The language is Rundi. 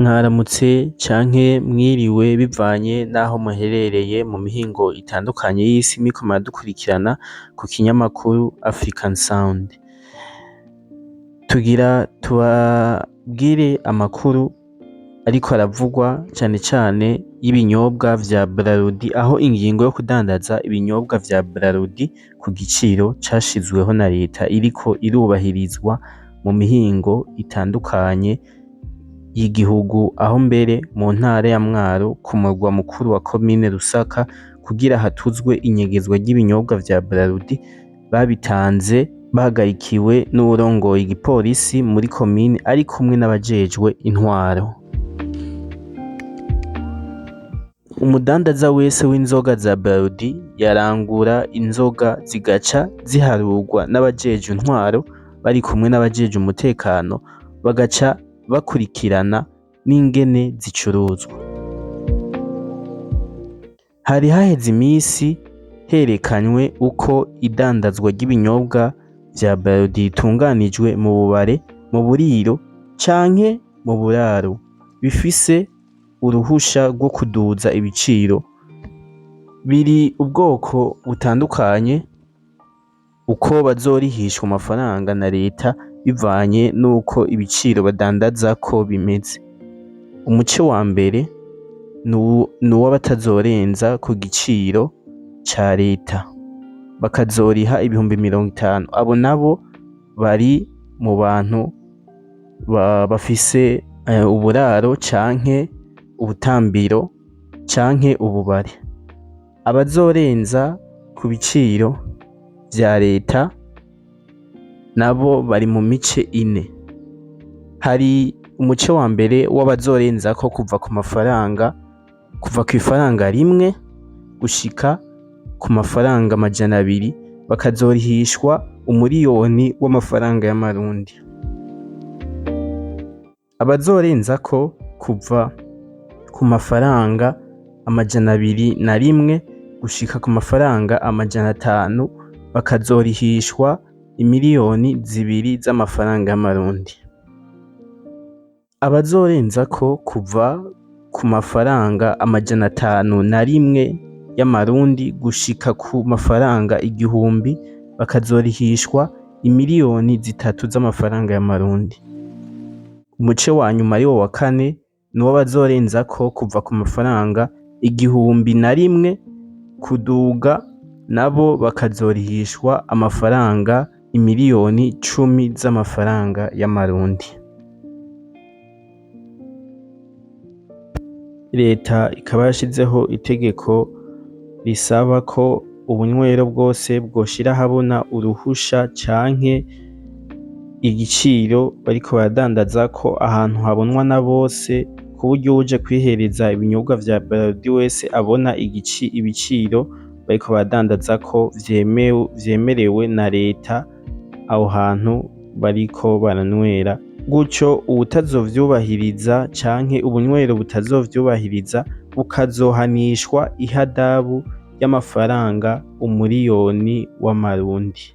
Mwaramutse canke mwiriwe bivanye naho muherereye mu mihingo itandukanye y'isi muriko muradukurikirana ku kinyamakuru African Sound. Tugira tubabwire amakuru ariko aravugwa cane cane y'ibinyobwa vya Brarudi, aho ingingo yo kudandaza ibinyobwa vya Brarudi ku giciro cashizweho na leta iriko irubahirizwa mu mihingo itandukanye y'igihugu, aho mbere mu ntara ya Mwaro ku murwa mukuru wa komine Rusaka, kugira hatuzwe inyegezwa ry'ibinyobwa vya Brarudi, babitanze bahagarikiwe n'uwurongoye igipolisi muri komine ari kumwe n'abajejwe intwaro. Umudandaza wese w'inzoga za Brarudi yarangura inzoga zigaca ziharurwa n'abajejwe intwaro bari kumwe n'abajejwe umutekano, bagaca bakurikirana n'ingene zicuruzwa. Hari haheze imisi herekanywe uko idandazwa ry'ibinyobwa vya Brarudi ritunganijwe mu bubare, mu buriro canke mu buraro bifise uruhusha rwo kuduza ibiciro. Biri ubwoko butandukanye uko bazorihishwa amafaranga na leta bivanye nuko ibiciro badandazako bimeze. Umuce wa mbere nuw'abatazorenza ku giciro ca leta, bakazoriha 50,000. Abo nabo bari mu bantu bafise uburaro canke ubutambiro canke ububare. Abazorenza ku biciro vya leta nabo bari mu mice ine. Hari umuce wa mbere w'abazorenzako kuva ku mafaranga, kuva kw'ifaranga rimwe gushika ku mafaranga 200, bakazorihishwa 1 miliyoni w'amafaranga y'amarundi. Abazorenzako kuva ku mafaranga 201 gushika ku mafaranga 500, bakazorihishwa 2 miliyoni z'amafaranga y'amarundi. Abazorenzako kuva ku mafaranga 501 y'amarundi gushika ku mafaranga 1000, bakazorihishwa 3 miliyoni z'amafaranga y'amarundi. Umuce wa nyuma, ariwo wa kane, nuw'abazorenzako kuva ku mafaranga 1001 kuduga, nabo bakazorihishwa amafaranga 10 miliyoni z'amafaranga y'amarundi. Leta ikaba yashizeho itegeko risaba ko ubunywero bwose bwoshira ahabona uruhusha canke igiciro bariko baradandazako ahantu habonwa na bose, kuburyo uwuje kwihereza ibinyobwa vya Brarudi wese abona ibiciro bariko baradandazako vyemerewe na leta aho hantu bariko baranywera. Gutyo uwutazovyubahiriza canke ubunywero butazovyubahiriza bukazohanishwa ihadabu y'amafaranga 1 miliyoni w'amarundi.